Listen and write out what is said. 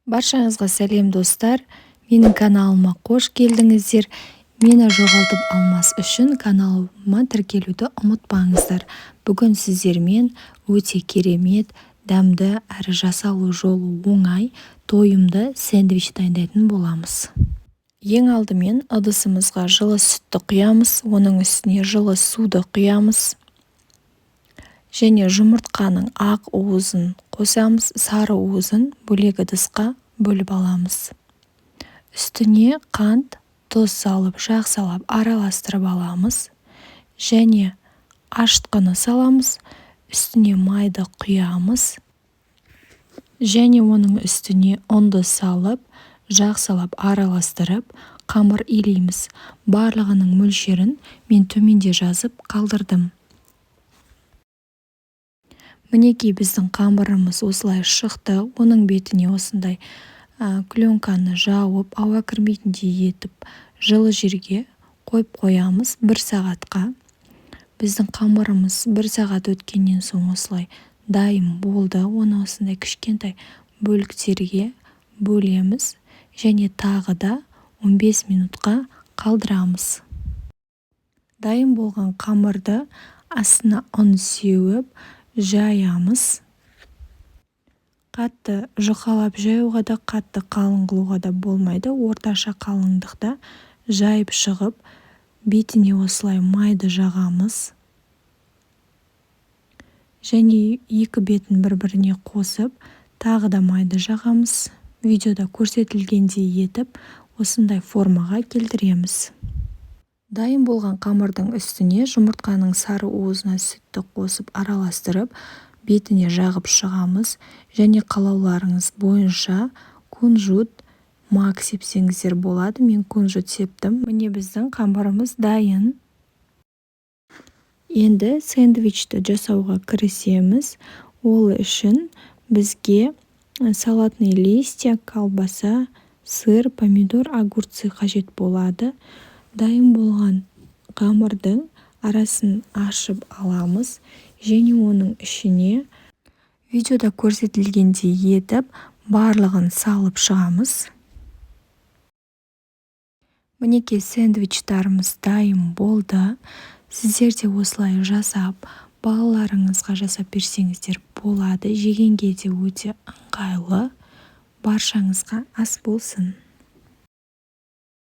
Баршаңызға сәлем, достар! Менің каналыма қош келдіңіздер! Мені жоғалтып алмас үшін каналыма тіркелуді ұмытпаңыздар. Бүгін сіздермен өте керемет, дәмді әрі жасалу жолы оңай, тойымды сэндвич дайындайтын боламыз. Ең алдымен ыдысымызға жылы сүтті құямыз, оның үстіне жылы суды құямыз және жұмыртқаның ақ уызын қосамыз, сары уызын бөлек ыдысқа бөліп аламыз. Үстіне қант, тұз салып, жақсылап араластырып аламыз және ашытқыны саламыз, үстіне майды құямыз және оның үстіне ұнды салып, жақсылап араластырып, қамыр илейміз. Барлығының мөлшерін мен төменде жазып қалдырдым. Мінекей, біздің қамырымыз осылай шықты. Оның бетіне осындай пленканы жауып, ауа кірмейтіндей етіп, жылы жерге қойып қоямыз бір сағатқа. Біздің қамырымыз бір сағат өткеннен соң осылай дайын болды. Оны осындай кішкентай бөліктерге бөлеміз және тағы да 15 минутқа қалдырамыз. Дайын болған қамырды астына ұн сеуіп жаямыз. Қатты жұқалап жаюға да, қатты қалың қылуға да болмайды. Орташа қалыңдықта жайып шығып, бетіне осылай майды жағамыз және екі бетін бір-біріне қосып, тағы да майды жағамыз. Видеода көрсетілгендей етіп, осындай формаға келтіреміз. Дайын болған қамырдың үстіне жұмыртқаның сары уызына сүтті қосып, араластырып, бетіне жағып шығамыз және қалауларыңыз бойынша кунжут, мак сепсеңіздер болады. Мен кунжут септім. Міне, біздің қамырымыз дайын. Енді сэндвичті жасауға кірісеміз. Ол үшін бізге салатный листья, колбаса, сыр, помидор, огурцы қажет болады. Дайын болған қамырдың арасын ашып аламыз және оның ішіне видеода көрсетілгендей етіп барлығын салып шығамыз. Мінекей, сэндвичтарымыз дайын болды. Сіздер де осылай жасап, балаларыңызға жасап берсеңіздер болады. Жегенге де өте ыңғайлы. Баршаңызға ас болсын!